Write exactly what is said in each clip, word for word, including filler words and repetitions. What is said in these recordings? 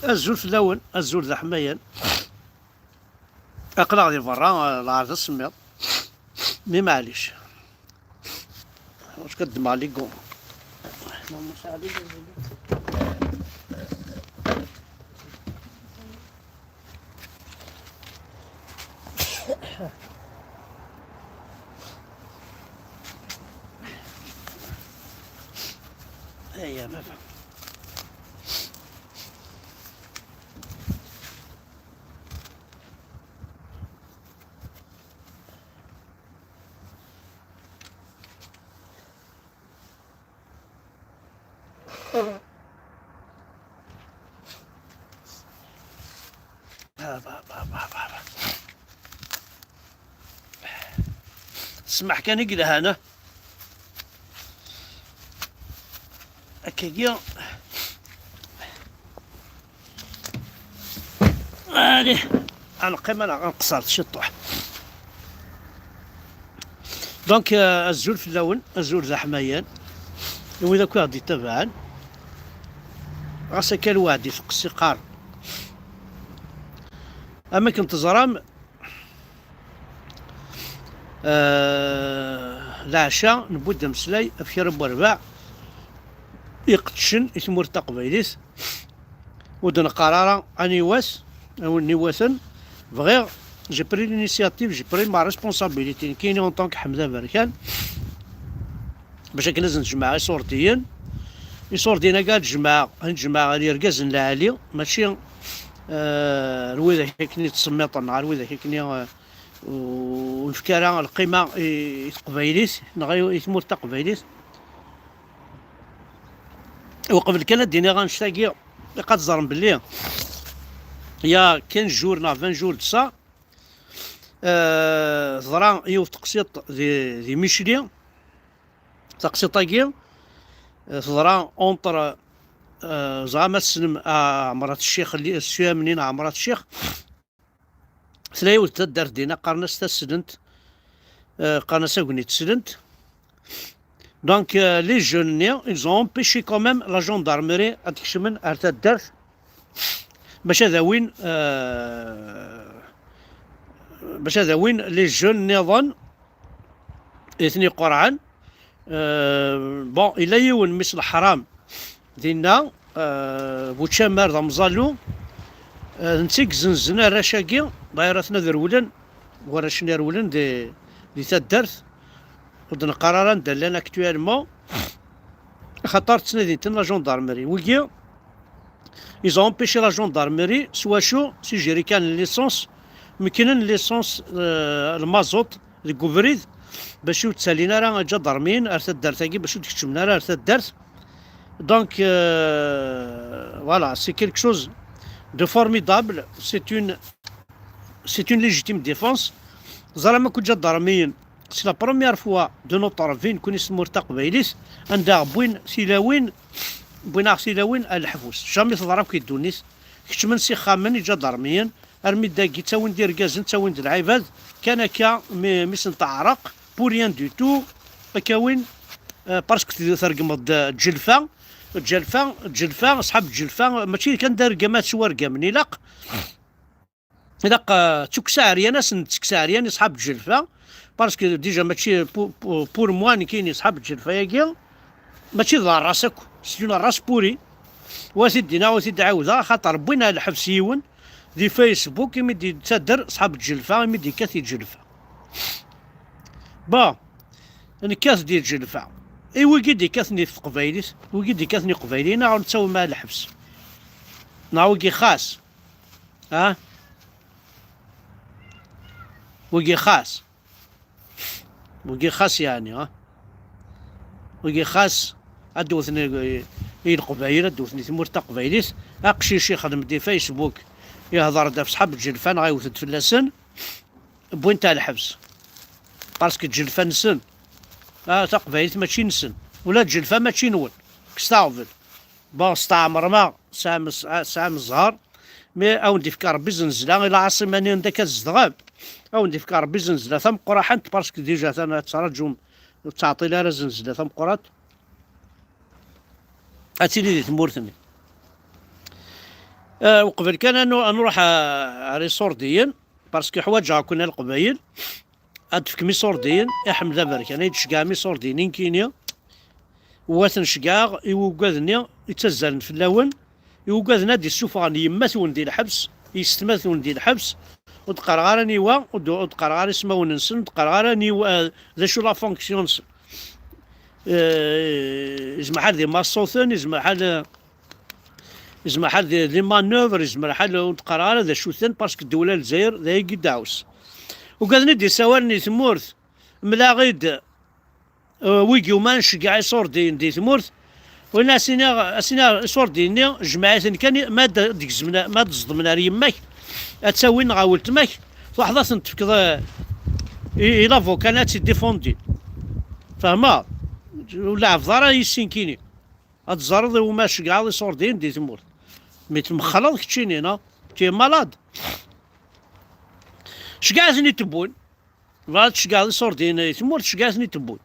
Azul fell-awen, azul d aḥmayan. Aql-aɣ di berra, eh, lɛar d asemmiḍ. Mi maɛlic. Ur tkad ma ligo. Aya baba. Ssmaḥ kan i yelhan, ah. Akkagi. Allez, ad neqqim ad nqeṣṣer ciṭuḥ. Donc, euh, azul fell-awen, azul d aḥmayan, i wid akk i ɣ-d-ittabaɛen. Ɣas akka lweɛd iteqqes iqqar. Am akken teẓram, euh, leɛca newwi-d ameslay ɣef kra n werbaɛ iqeddcen i tmurt taqbaylit. Ur d-neqqar ara aniwa-t, aniwa-ten. Bɣiɣ, j'ai pris l'initiative, j'ai pris ma responsabilité, nekkini en tant que Ḥmed Aberkan, bac akken ad sen-jemɛeɣ iṣurdiyen. Iṣurdiyen-agi ad jemɛeɣ, ad jemɛeɣ ɣer yergazen lɛali, mačči, eh, ar widak akken i ttsemmiṭen, ɣer widak akken i, eh, ur nefki ara lqima i, i teqbaylit, neɣ i, i tmurt taqbaylit. Uqbel kan ad d-iniɣ annect-agi, ilaq ad teẓrem belli il y a quinze jours neɣ vingt jours de ça, euh, teḍra yiwet teqsiṭ di, di Micli. Taqsiṭ-agi, euh, teḍra entre, euh, ẓra ma tessnem, ah, Ɛemrat Ccix, Suyamni neɣ Ɛemrat Ccix. Tella yiwet taddart dinna, qqaren-as Taslent, euh, qqaren-as Agni Teslent. Donc, euh, les jeunes-nni, ils ont empêché quand même la gendarmerie ad kecmen ar taddart bac ad awin, euh, bac ad awin les jeunes nniḍen i ten-iqurɛen. Euh, bon, yella yiwen mmi-s n leḥram dinna, euh, bu tcamar d amẓalu, euh, d netta i izenzen arrac-agi, d'ailleurs aten ad rewlen, warrac-nni rewlen di, di taddart, ur d-neqqar ara anda llan actuellement, axaṭer ttnadin-ten la gendarmerie. Wigi, ils ont empêché la gendarmerie, s wacu? S ijrikan n licence, meknen licence, euh, lmaẓut deg ubrid, bac ur ttalin ara iǧadarmiyen ar taddart-agi, bac ur d-keččmen ara ar taddart. Donc, euh, voilà, c'est quelque chose de formidable. C'est une, c'est une légitime défense. Ẓer am akk iǧadarmiyen, c'est la première fois de notre vie, nekkni s tmurt taqbaylit, anda wwin tilawin, wwin-aɣ tilawin ar leḥbus. Jamais teḍra akk di ddunit. Keččmen s ixxamen iǧadarmiyen, armi d dagi ttawin-d irgazen, ttawin-d lɛibad, kan akka mi, mi sen-teɛreq, pour rien du tout, ad k-awin, euh, parce que t-, tregmeḍ-d, euh, Ǧelfa, Ǧelfa, Ǧelfa, ṣṣḥab Ǧelfa, mačči kan d argam ad s wargam, ilaq, ilaq, euh, d tukksa ɛeryan, ad sen-d-tekkes ɛeryan i ṣṣḥab Ǧelfa, parce que déjà mačči pour, pour, pour moi, nekkini ṣṣḥab Ǧelfa-agi, mačči d la race akk, c'est une race pourrie. Wa t-id-iniɣ, wa t-id-ɛiwdeɣ, axaṭer wwin ar lḥebs yiwen di Facebook imi d-yettader ṣṣḥab Ǧelfa, imi d-yekkat i Ǧelfa. Bon, nekkat di Ǧelfa. I wigi d-yekkaten di teqbaylit, wigi d-yekkaten i Iqbayliyen, neɣ ur nettawim ara lḥebs? Neɣ wigi xas? Ah? Wigi xas? Wigi xas yeɛni, ha? Wigi xas ad d-wten i, i Leqbayel, ad d-wten i tmurt taqbaylit. Aqcic ixdem di Facebook, ihḍer-d ɣef ṣṣḥab Ǧelfa neɣ iwet-d fell-asen, wwin-t ar lḥebs. Parce que Ǧelfa nsen. Ah, taqbaylit mačči nsen. Ula d Ǧelfa mačči nwen. Kkset aɣbel. Bon, steɛmrem-aɣ, tesɛam, tesɛam zzher, mais a wen-d-ifk Rebbi zznezla, i lɛaṣima-nni anda akka tzedɣem, a wen-d-ifk Rebbi zznezla tameqqraḥant, parce que déjà atan ad tettṛaǧum, ur tettɛeṭṭil ara zznezla tameqqrant, ad tili di tmurt-nni. Ah, uqbel kan ad nu-, ad nruḥ, ah, ar iṣurdiyen, parce que ḥwaǧeɣ-ken a Leqbayel, ad d-tefkem iṣurdiyen i Ḥmed Aberkan, ad d-tceggɛem iṣurdiyen inkini, u ad ten-ceggɛeɣ i wugad-nni ittazzalen fell-awen, i wugad-nni ad d-issufɣen yemma-twen di lḥebs, yessetma-twen di lḥebs, ur d-qqareɣ ara aniwa, ur d-, ur d-qqareɣ ara ismawen-nsen, ur d-qqareɣ ara aniwa, ah, d acu la fonction-nsen. Eh, izmer ḥal d imaṣṣuten, izmer ḥal, izmer ḥal d, d les manœuvres, izmer ḥal ur d-qqareɣ ara d acu-ten, parce que ddewla Lezzayer d ayagi i d-tɛuss. Ugaden i d-isawalen i tmurt, mlaɣ-id, eh, wigi uman nceggeɛ iṣurdiyen di tmurt, win as-iniɣ, as-iniɣ iṣurdiyen-nni, jmeɛ-iten kan, ma d-, d-gezmen, ma d-ẓedmen ar yemma-k, ad tt-awin ɣer weltma-k, truḥeḍ ad ten-tefkeḍ, eh, i, i l'avocat ad tt-id-défendin. Fehmeḍ? Ur leɛbeḍ ara yis-i nekkini. Ad teẓreḍ iwumi tceggɛeḍ iṣurdiyen di tmurt. Mi tmexleḍ keččini, neɣ? Tu es malade. Ceggɛeɣ-ten-id tewwin. Bɣiɣ ad tceggɛeḍ iṣurdiyen di tmurt, ceggɛeɣ-ten-id tewwin.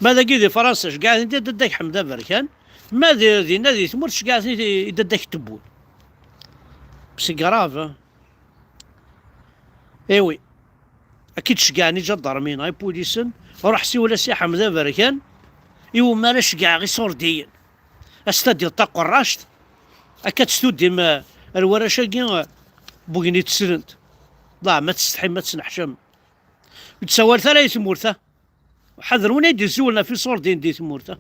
Ma dagi di Fransa, ceggɛeɣ-ten-id i dadda-k Ḥmed Aberkan. Ma di, dinna di tmurt, ceggɛeɣ-ten-id i dadda-k tewwin. C'est grave, hein. Eh oui. Ad k-id-ceggɛen iǧadarmiyen, ipulisen, ruḥ siwel-as i Ḥmed Aberkan, iwumi ara ceggɛeɣ iṣurdiyen. As-tadiḍ taqerract, akka ad tt-tuddim, eh, ar warrac-agi, eh, n wigni teslen-t. Ḍaɛ, ma tsetḥim, ma tesneḥcam. Ur d-sawal ara i tmurt-a. Ḥader win ay d-isiwlen ɣef iṣurdiyen di tmurt-a.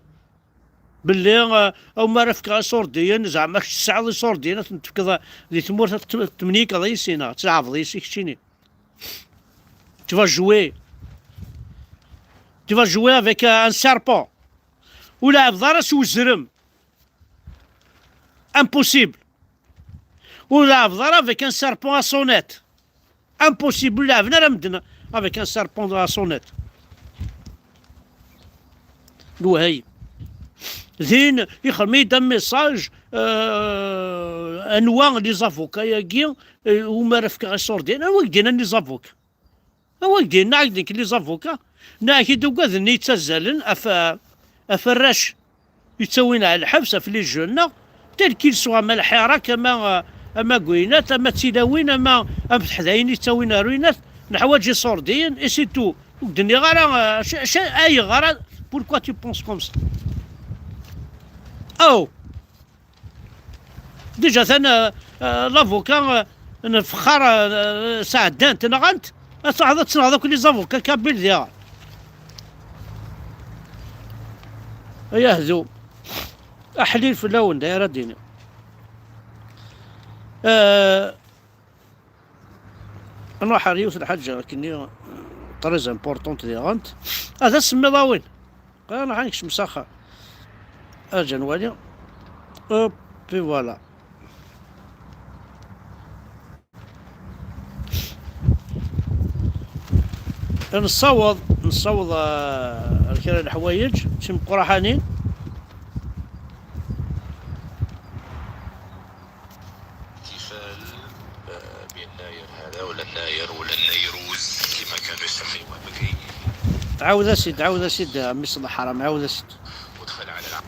Belli, eh, aw mi ara fkeɣ iṣurdiyen, zeɛma kečč tesɛiḍ iṣurdiyen, ad ten-tefkeḍ di tmurt, ad t-, temnikeḍ yis-i, neɣ ad tleɛbeḍ yis-i keččini. Tu vas jouer. Tu vas jouer avec un serpent. Ur leɛbeḍ ara s uzrem. Impossible. Ur leɛbeḍ ara avec un serpent à sonnette. Impossible, ur leɛben ara medden avec un serpent à sonnette. Lwehayem. Din, ixdem-iyi-d un message, euh, anwa les avocats-agi, euh, umi ara fkeɣ iṣurdiyen, anwa i k-d-yennan les avocats? Anwa i k-d-yenna, ak-d nekk les avocats? Nniɣ-ak-id ugaden-nni yettazzalen af, af arrac yettawin ɣer lḥebs, af les jeunes, neɣ tel qu'ils soient, ama lḥirak, ama, ama guyinat, ama d tilawin, ama, ama d teḥdayin yettawin ɣer uyinat, neḥwaǧ iṣurdiyen, et c'est tout. Ur k-d-nniɣ ara, euh, ch-, ch-, ayɣer, pourquoi tu penses comme ça? Oh! Déjà, atan, euh, euh, l'avocat, euh, n Fexxar, euh, sɛeddan-t, nɣan-t, ad truḥeḍ ad tenɣeḍ akk les avocats kabyles diɣen. Ay ahdu. Aḥlil fell-awen, d ayen ara d-iniɣ. Euh, Nruḥ ar yiwet n lḥaǧa akkenni très importante diɣen. Ah, d asemmiḍ a win. Qal nruḥ ad nekcem s axxam. Arǧa nwali. Hop, et voilà. Nessaweḍ, nessaweḍ, ah, ar kra n leḥwayeǧ d timeqqraḥanin. احتفال، آه، بالناير هذا، ولا الناير، ولا النيروز كما كانوا يسميوه بكري. عاود اسيد، عاود اسيد، ميس الحرام، عاود اسيد. ودخل على الع-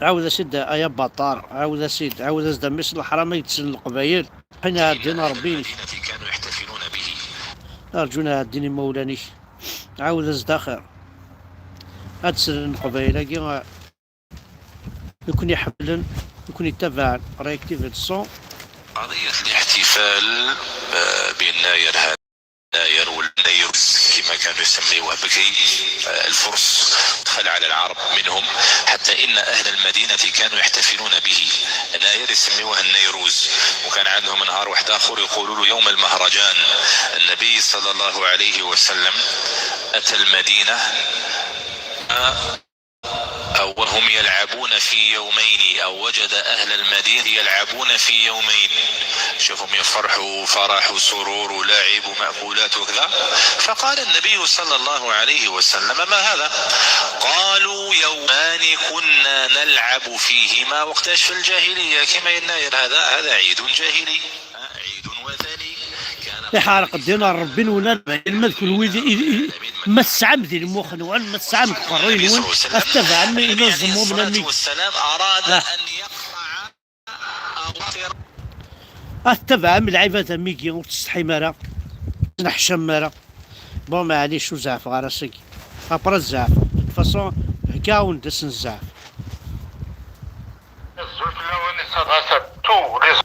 عاود اسيد، ايا بطار، عاود اسيد، عاود اسيد، ميس الحرام يتسن القبايل. حين هادينا ربي. المدينة كانوا يحتفلون به. ارجونا هاديني مولاني. عاود اسيد اخر. هاد سن القبايل، هاكي. Nekkni ḥemmlen, nekkni ttabaɛen Réactive Son. قضية الاحتفال، آه، بالناير هذا، الناير والنيروز كما كانوا يسميوه بكري، آه، الفرس، دخل على العرب منهم، حتى إن أهل المدينة كانوا يحتفلون به. الناير يسميوه النيروز، وكان عندهم نهار واحد آخر يقولوا له يوم المهرجان. النبي صلى الله عليه وسلم أتى المدينة، آه، أو وهم يلعبون في يومين، أو وجد أهل المدينة يلعبون في يومين. شوفهم يفرحوا فرح وسرور ولعب ومأكولات وكذا. فقال النبي صلى الله عليه وسلم: "ما هذا؟" قالوا: "يومان كنا نلعب فيهما". وقتاش؟ في الجاهلية، كما يناير هذا، هذا عيد جاهلي. Iḥerq ddin n Ṛebbi-nwen, a Leqbayel, ma d kunwi, i, i, ma tesɛam di lmux-nwen, ma tesɛam deg uqerruy-nwen, ad ttabɛem inaẓemmumen am-, والسلام أراد آه. أن يقطع Ad tettabaɛem lɛibad am wigi, ur tsetḥim ara, ur tneḥcam ara. Bon, maɛlic, ur zeɛfeɣ ara seg. Après zeɛf. De toute façon, heggaɣ-awen-d ass n zeɛf. Azul fell-awen, iṣaḍ-as à tous les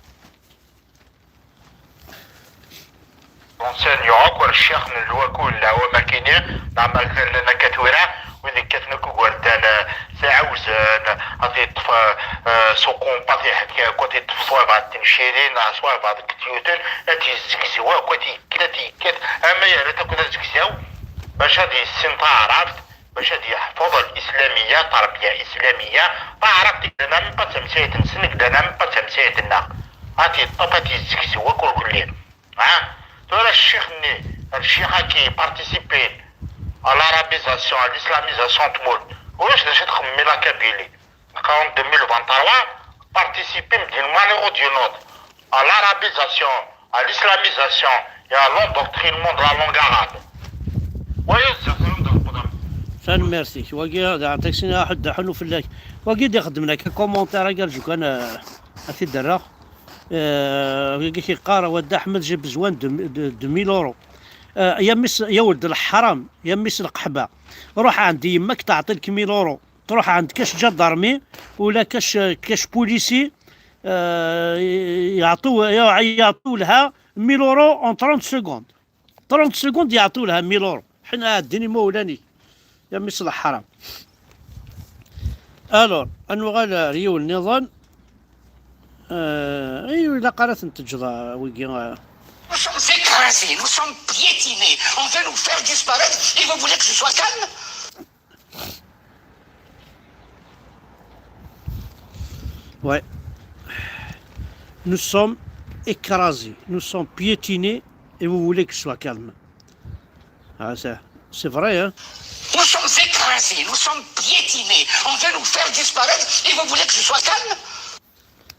enseignants akk, ar ccix n lwaku n leɛwam akini, neɣ ma llan akka tura, wid yekkaten akk ugar n tɛawzen, ad t-yeṭṭef, eh, s ukumpa, ad t-yeḥk akk, ad t-yeṭṭef s wabeɛd n tencirin, neɣ s wabeɛd n tetyutin, ad t-yezzegzew akk, ad t-yekkat, ad t-yekkat, ama yerra-t akk d azegzaw, bac ad yessin taɛrabt, bac ad yeḥfeḍ al-islamiyya, tarbiya islamiyya, taɛrabt i d-nnan am tamsayt-nsen, i d-nnan am tamsayt-nneɣ. Ad t-yeṭṭef, ad t-yezzegzew akk urkelli. Ha? Tura ccix-nni, ccix-agi participin à l'arabisation, à l'islamisation n tmurt. Ulac d acu txemmem la Kabylie. Qqaren deux mille vingt-trois, participin d'une manière ou d'une autre à l'arabisation, à l'islamisation et à l'endoctrinement de la langue arabe. Waya zdat n lqudam. Tanemmirt-ik. Wagi d aɛṭik-sin aḥuddu ḥunu fell-ak. Wagi d-ixeddmen akka commentaire agerju kan, eh, ad t-id-rreɣ. Eh, wagi k-yeqqar Wadda Ḥmed, j'ai besoin de, de, de mille euros. Eh, ya mmi-s, ya weld leḥram, ya mmi-s lqeḥba. Ruḥ ɛend yemma-k teɛṭi-k mille euros. Tṛuḥ ɛend kac ǧadarmi, ula kac, kac pulisi, eh, yeɛṭu, yeɛṭu lha mille euros en trente secondes. Trente secondes yeɛṭu lha mille euros. Ḥina ɛeddin imawlan-ik. Ya mmi-s leḥram. Alors, ad nuɣal ar yiwen nniḍen. Eh, i ilaq ara ten-teǧǧeḍ, eh, wigi, eh. Nous sommes écrasés, nous sommes piétinés, on veut nous faire disparaître et vous voulez que je sois calme ? Ouais. Nous sommes écrasés, nous sommes piétinés et vous voulez que je sois calme. Ah, c'est, c'est vrai, hein ? Nous sommes écrasés, nous sommes piétinés. On veut nous faire disparaître et vous voulez que je sois calme ?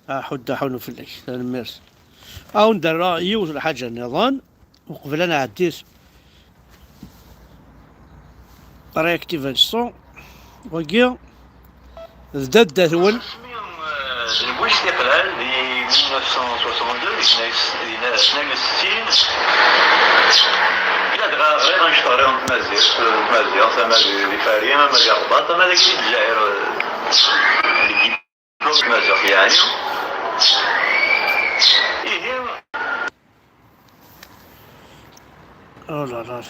Aḥuddu ḥunu fell-ak, tanemmirt. Ad wen-d-rreɣ yiwet lḥaǧa nniḍen, uqbel ad nɛeddi s réactivation. Wagi d dadda-twen. Asmi, euh, newwi s tiqlal di mille neuf cent soixante-deux, di tna-, di tna-, tnayen u settin, ladɣa ɣriɣ anect ɣriɣ n tmaziɣt, n tmaziɣt, ama di, di Paris, ama di Rrbaṭ, ama dagi di Lezzayer, euh, deg diplôme n tmaziɣt, yeɛni. Ihi, Oh là là.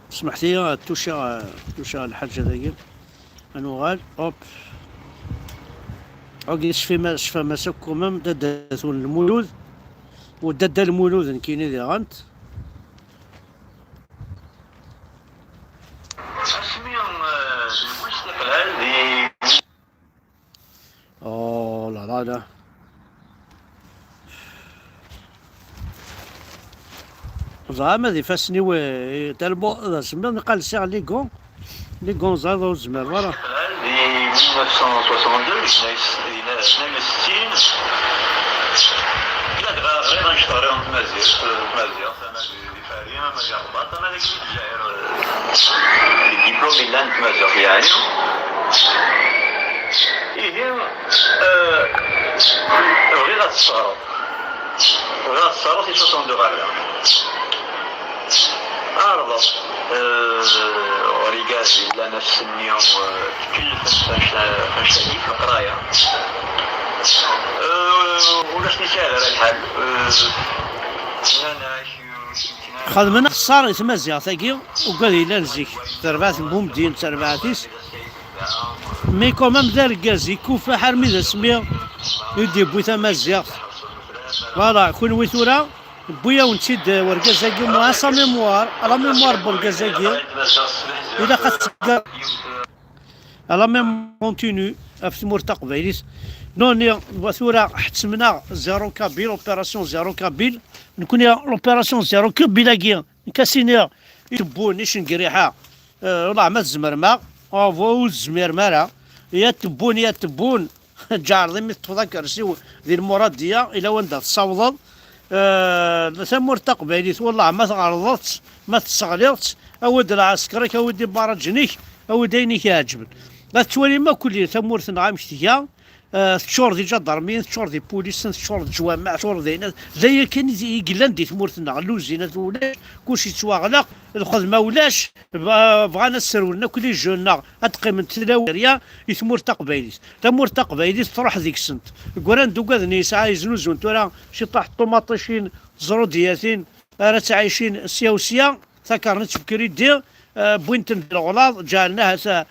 Smeḥt-iyi, tuca, tuca lḥaǧa dagi. Ad nuɣal, hop. Agi, cfam-as, cfam-as akk, quand même, dadda-twen Lmulud. U dadda Lmulud, nekkini diɣen. Asmi, euh, newwi s tiqlal di Oh là là là. Ẓra ma d ifassen-iw, eh, talbu d asemmiḍ, niqal sɛiɣ ligon. Ligon ẓriɣ ur zmireɣ ara. Di mille neuf cent soixante-deux, di tnayen u settin, ladɣa ɣriɣ anect ɣriɣ n tmaziɣt, tmaziɣt, ama di Paris, ama di Rrbaṭ, ama dagi di Lezzayer, euh, les diplômes yellan n tmaziɣt, yeɛni. Ihi, euh, bɣiɣ ad tesseɣreḍ. Bɣiɣ ad tesseɣreḍ i soixante-deux ɣer da. Ɛreḍ-as, euh, ɣer igaz yellan ass-nni, euh, tkellef anect-, anect-agi f leqraya. Euh, ulac mi s-iɛedda lḥal. Euh, nnan-ak, euh, Xedmen axeṣṣar i tmaziɣt-agi, ugad yellan zik, terbaɛt n Bumedyen d terbaɛt-is. Mi quand même d argaz yekkuffeḥ armi d asmi i d-yewwi tamaziɣt. Voilà, kunwi tura, wwi-yawen-tt-id wergaz-agi, moi, à sa mémoire, à la mémoire n wergaz-agi, ilaq ad tga. À la même continue, ɣef tmurt taqbaylit. Nuni, wa tura, ḥettmen-aɣ zéro kabyle, opération zéro kabyle. Nekni, l'opération zéro kabyle-agi, nekk ad s-iniɣ, i tebbun, i cengriḥa, eh, wellah ma tzemrem-aɣ, ur, ur tezmirem ara. Ya tebbun, ya tebbun, ǧeɛreḍ imi teṭṭfeḍ akersi-w di lmuradiya, ila wanda tessawḍeḍ. Eh, tamurt taqbaylit, wellah ma tɣerḍeḍ-tt, ma tesseɣliḍ-tt, awi-d lɛesker-ik, awi-d ibarraǧen-ik, awi-d ayen i k-iɛeǧben. Ad tettwalim akk tamurt-nneɣ amek tga, Ah, teččur d iǧadarmiyen, teččur d ipulisen, teččur d ǧwamaɛ, teččur d ayen. D aya kan i, i yellan di tmurt-nneɣ. Lluzinat ulac, kullec yettwaɣlaq, lxedma ulac, ba-, bɣan ad srewlen akk les jeunes-nneɣ, ad qqimen tlawirya i tmurt taqbaylit. Tamurt taqbaylit truḥ deg-sent. Deg waran d ugaden yesɛa yeznuzuyen tura ciṭuḥ n ṭumaṭicin, ẓrudiyatin, ara ttɛicin sya u sya, takarnit n ukridi, eh, wwin-ten di leɣlaḍ, ǧeɛlen ahat, eh,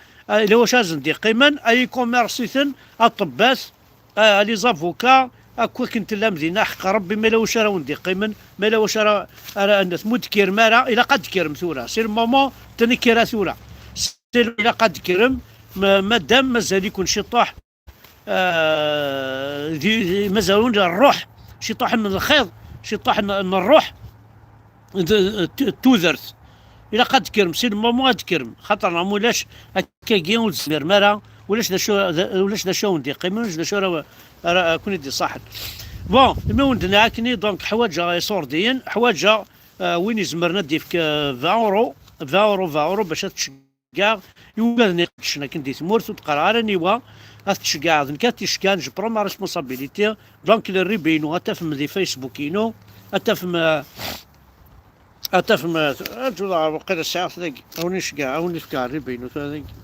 yella wacu ara sen-d-yeqqimen, ay ikumers-iten, aṭebbat, eh, les avocats, akk akken tellam dinna, ḥeqq Rebbi, ma yella wacu ara wen-d-yeqqimen, ma yella wacu ara, ara, ma ur d-tekkrem ara, ilaq ad d-tekkrem tura. C'est le moment, ttnekkiret tura. C'est le, ilaq ad d-tekkrem, ma-, madam mazal-iken ciṭuḥ, ah, di, di, mazal-wen rruḥ, ciṭuḥ n lxiḍ, ciṭuḥ n, n rruḥ, d, d, d tudert. Ilaq ad d-tekkrem, c'est le moment ad d-tekkrem, xaṭer neɣ ma ulac, akkagi ur tezmirem ara, ulac d acu, d, ulac d acu awen-d-yeqqimen, ulac d acu ara, ara, ara ken-id-iṣaḥen. Bon, imi wen-d-nniɣ akkenni, donc, ḥwaǧeɣ iṣurdiyen, ḥwaǧeɣ, ah, win izemren ad d-yefk, ah, vingt euros, vingt euros, vingt euros, bac ad tceg- ceggɛeɣ i ugaden iqeddcen akken di tmurt, ur d-qqareɣ ara aniwa, ad t-ceggɛeɣ, d nekk ad t-iceggɛen, je prends ma responsabilité. Donc, le rib-inu ad tafem di Facebook-inu, ad tafem, eh, ad tafem, eh, arǧu daɣ, waqila sɛiɣ-t dagi, a wen-iceggɛeɣ, a wen-ifkeɣ rib-inu tura dagi.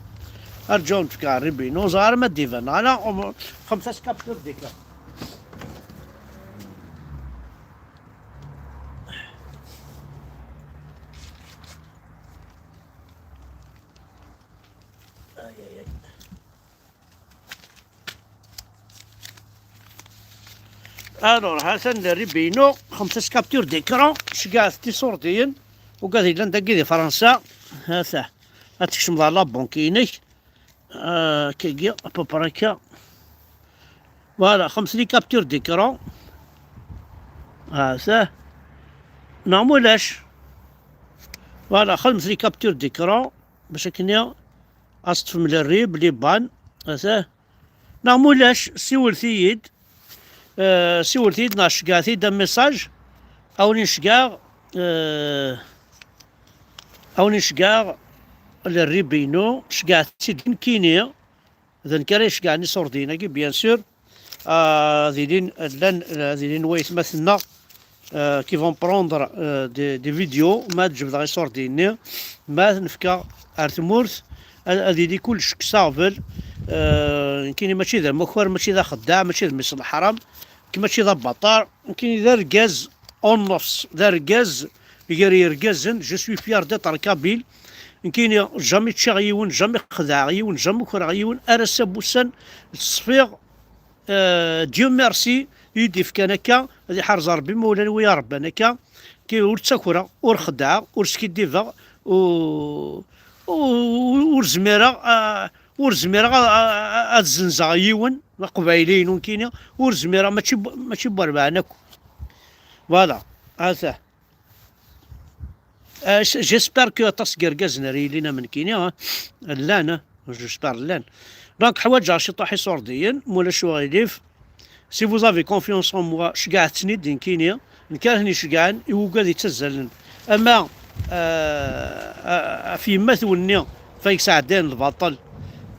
Arǧu a wen-d-fkeɣ rib-inu, ur ẓriɣ ara ma d-iban, ala, um, xemsa s capture d'écran. Alors, ha-t-an le rib-inu, xemsa s capture d'écran, ceggɛet-t iṣurdiyen, ugad yellan dagi di Fransa, ha-t-a, ad tkecmeḍ ɣer la banque-inek, ah, kagi, à peu près akka. Voilà, xemsa les capture d'écran, ha-t-a, neɣ ma ulac, voilà, xemsa les capture d'écran, bac akken ad teṭṭfem le rib, l'I B A N, ha-t-a, neɣ ma ulac, siwlet-iyi-d, eh, siwlet-iyi-d neɣ ceggɛet-iyi-d un message, a wen-in-ceggɛeɣ, eh, a wen-in-ceggɛeɣ le rib-inu, ceggɛet-t-id nekkini, d nekk ara iceggɛen iṣurdiyen-agi, bien sûr. Ah, ad ilin, llan, ad ilin waytmaten-nneɣ, euh, qui vont prendre, euh, des, des vidéos, ma ad jebdeɣ iṣurdiyen-nni, ma ad ten-fkeɣ ar tmurt, ad, ad yili kullec kkes aɣbel, euh, nekkini mačči d amakar, mačči d axeddaɛ, mačči d mmi-s n leḥram, nekk mačči d abaṭar, nekkini d argaz en nofs, d argaz gar yergazen, je suis fier d'être kabyle, nekkini jamais ččiɣ yiwen, jamais xedɛeɣ yiwen, jamais ukreɣ yiwen, ar ass-a n wussan ṣfiɣ, euh, Dieu merci, i yi-d-ifkan akka, ad iḥrez Rebbi imawlan-iw i yi-rebban akka, ki ur ttakreɣ, ur xeddɛeɣ, ur skiddibeɣ, u-, u-, ur zmireɣ, a-, ur zmireɣ a-, a-, a-, ad zzenzeɣ yiwen, d aqbayli-inu nekkini, ur zmireɣ, mačči b-, mačči n werbaɛen akk. Voilà, ata. Ah, j-, j'espère que aṭas n yergazen ara yilin am nekkini, ah, llan, ah, j'espère llan. Donc, ḥwaǧeɣ ciṭuḥ iṣurdiyen, ma ulac uɣilif. Si vous avez confiance en moi, ceggɛet-ten-id nekkini, nekk ara ten-iceggɛen i wugad yettazzalen. Ama, ah, ah, ɣef yemma-twen-nni, fayeg sɛeddayen lbaṭel,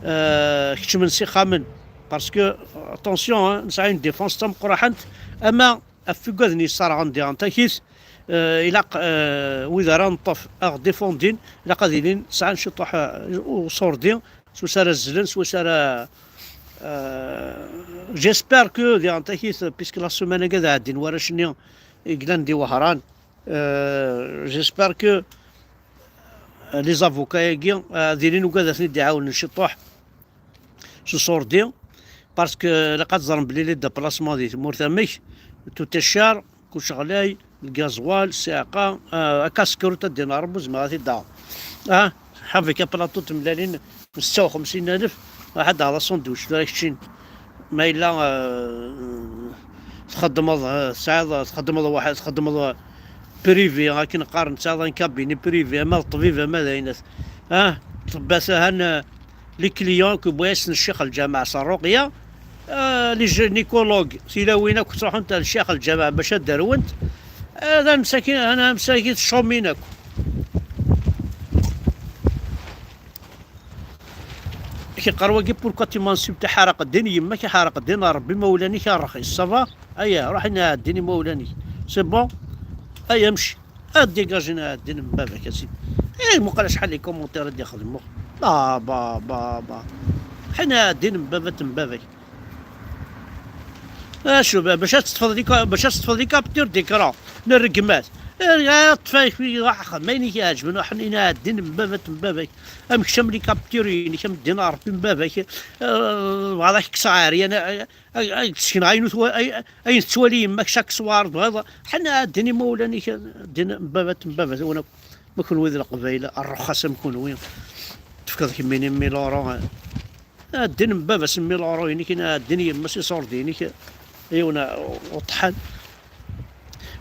ah, keččmen s ixxamen, parce que, attention, hein, nesɛa une défense d tameqqraḥant, ama ɣef wigad-nni yesserɣen diɣen takit, eh, ilaq, eh, wid ara neṭṭef ad ɣ-défendin, ilaq ad ilin sɛan ciṭuḥ, eh, uṣurdi, s wacu ara zzlen, s wacu ara, eh, j'espère que diɣen takit, puisque la semaine-agi ad ɛeddin warrac-nni i yellan di Wehran, eh, j'espère que, eh, les avocats-agi, eh, ad ilin wigad ad ten-id-iɛawnen ciṭuḥ s uṣurdi, parce que ilaq ad teẓrem belli les déplacements di tmurt amek, tout est cher, kullec ɣlay, lgazwal, ssiɛqa, ah, akka skrut ad d-ineɣ Rebbi ur zmireɣ ad t-id-aɣeɣ. Ah, avec un plateau n tmellalin n setta u xemsin alef, ruḥ ad d-taɣeḍ asandwič tura keččin. Ma yella, ah, txeddmeḍ, ah, tesɛiḍ, txeddmeḍ waḥed, txeddmeḍ, ah, privé, akken qqaren, tesɛiḍ un cabinet privé, ama d ṭṭbib, ama d ayen. Ah, ṭṭebbat ahan, ah, les clients akk wwin-asen ccix lǧameɛ s ṛṛuqya, ah, les gynécologues, tilawin akk ttruḥunt ar ccix lǧameɛ bac ad d-rwent, ah, d amsaki, d amsaki teccumin akk. Iqqar wagi: pourquoi tu m'insultes? Ḥaraq ddin yemma-k, ḥaraq ddin Ṛebbi, imawlan-ik a rxis, ça va? Aya, ruḥ ini ɛeddin imawlan-ik. C'est bon? Aya, mci. Ad dégagin ɛeddin n baba-k, a sidi. Eh, muqel acḥal les commentaires i d-ixdem. Ba, ba, ba, ba. Ḥin ɛeddin n baba-t n baba-k. Acu ba-, bac ad teṭṭfeḍ les ca-, bac ad teṭṭfeḍ les captures d'écran n rregmat. Eh, ṭṭef-ak axxam, ayen i k-iɛeǧben, ḥnin ɛeddin n baba-t n baba-k. Am kečč am les captures-inek, am ddin n Ṛebbi n baba-k. Eh, bɣiɣ ad ak-kkseɣ ɛeryan, eh, eh, eh, tesken ayen ur twa-, eh, ayen tettwali yemma-k chaque soir, tebɣiḍ, ḥnin ɛeddin imawlan-ik, ddin n baba-t n baba-twen akk. Ma kunwi d Leqbayel, rruxas am kunwi. Tefkeḍ kemmini mille euros, eh. Ɛeddin n baba-s mille euros-inek, ɛeddin yemma-s iṣurdiyen-ik, yiwen uṭḥan.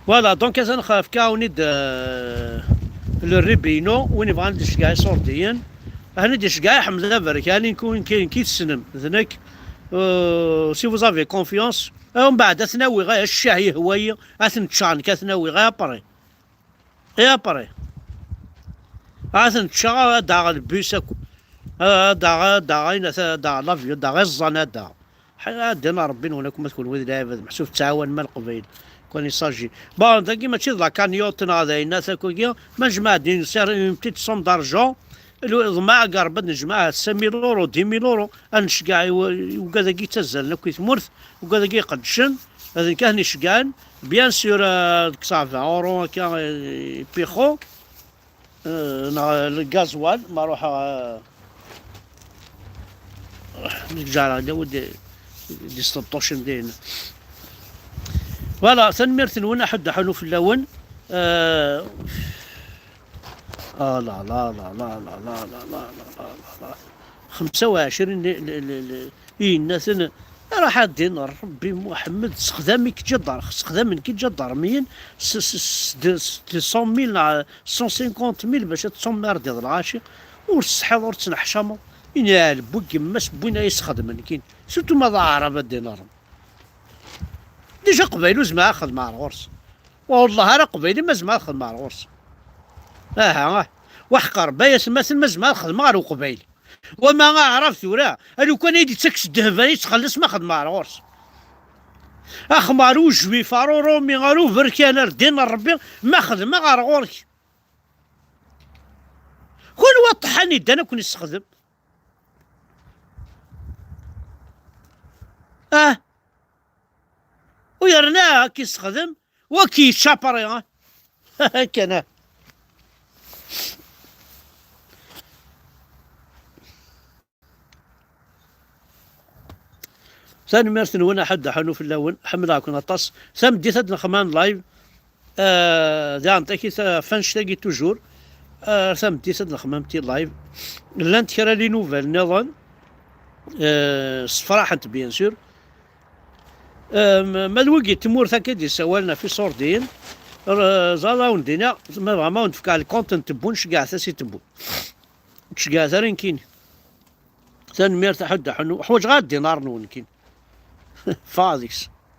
Voilà, donc atan xef-, fkaɣ-awen-id, euh, le ribino, win yebɣan ad d-iceggeɛ iṣurdiyen. Ahan ad d-iceggeɛ Ḥmed Aberkan, nekk, nekk, nekk i tessnem, d nekk. Euh, si vous avez confiance. Euh, mbeɛd ad ten-awiɣ, eh, ccaɛ yehwa-yi, ad ten-ččeɣ nekk, ad ten-awiɣ, eh, après. Et après, ad ten-ččeɣ, ad d-aɣeɣ le bus akk. Ad d-aɣeɣ, ad d-aɣeɣ, ad d-aɣeɣ l'avion, ad d-aɣeɣ iẓẓan, ad d-aɣeɣ. Ḥa-, ad d-iniɣ Ṛebbi-nwen akk ma d kunwi d lɛibad, meḥsub tettɛawanem a Leqbayel. Quand il s'agit. Bon, dagi mačči d la cagnotte neɣ d ayen akk-agi, ma nejmeɛ-d une ser-, une petite somme d'argent, ḍmeɛ agar ad nejmeɛ cinq mille euros, dix mille euros, ad nceggeɛ i w-, i wigad-agi yettazzalen akk i tmurt, wigad-agi iqeddcen, d nekk ad ten-iceggɛen, bien sûr, euh, ad kkseɣ vingt euros akka, euh, i Pixo, euh, neɣ le gasoil, ma ruḥeɣ, euh, nekk ǧareɣ d awed d isteṭṭucen din. Voilà, tanemmirt-nwen, aḥuddu aḥunu fell-awen. Euh, Ah la la la la la la la la la la la la. Xemsa u ɛecrin li, li, li, li, i yenna-ten, ruḥ ad d-iniḍ Ṛebbi Muḥemmed, sexdam-ik ǧadar, sexdamen-k ǧadarmiyen, s, s, s, de, s, de cent mille neɣ cent cinquante mille bac ad tummerdiḍ lɣaci, ur tessetḥiḍ, ur tettneḥcameḍ, ini ɛelbu n yemma-s n win ay isxedmen kin, surtout ma d aɛrab ad d-iniḍ. Déjà Qbayl ur zmireɣ ad xedmeɣ ar ɣur-s. Wellah ara Qbayli ma zmireɣ ad xedmeɣ ar ɣur-s. Aha, ah. Waḥeq Ṛebbi ay atmaten ma zmireɣ ad xedmeɣ ar Uqbayli. Wama aɛrab tura, a lukan ay d-ittak s ddheb ay yettxelliṣ ma xedmeɣ ar ɣur-s. Axem ar ujwif, ar urumi, ar uberkan, ar ddin n Ṛebbi, ma xedmeɣ ar ɣur-k. Kunwi aṭeḥḥan yeddan ad ken-issexdem. Ah. U yerna ad k-issexdem, u ad k-yeččapri, ah. Akken, ah. Tanemmirt-nwen, aḥuddu aḥunu fell-awen, ḥemmleɣ-ken aṭas. Tameddit ad nexdem live. Euh, daɣen takit, euh, ɣef annect-agi toujours. Euh, tameddit ad nexdem ti live. Llant kra les nouvelles nniḍen. Euh, ssefraḥent, bien sûr. Euh, ma, ma d wigi n tmurt akka i d-yessawalen ɣef iṣurdiyen, r-, ẓer ad awen-d-iniɣ, ma bɣam ad awen-d-fkeɣ le compte n Tebbu, nceggeɛ-as i Tebbu. Ur ttceggiɛet ara nekkini. Tanemmirt, aḥuddu aḥunu. Ḥwaǧeɣ ara ddinarnwen nekkini. Ffeɣ deg-s.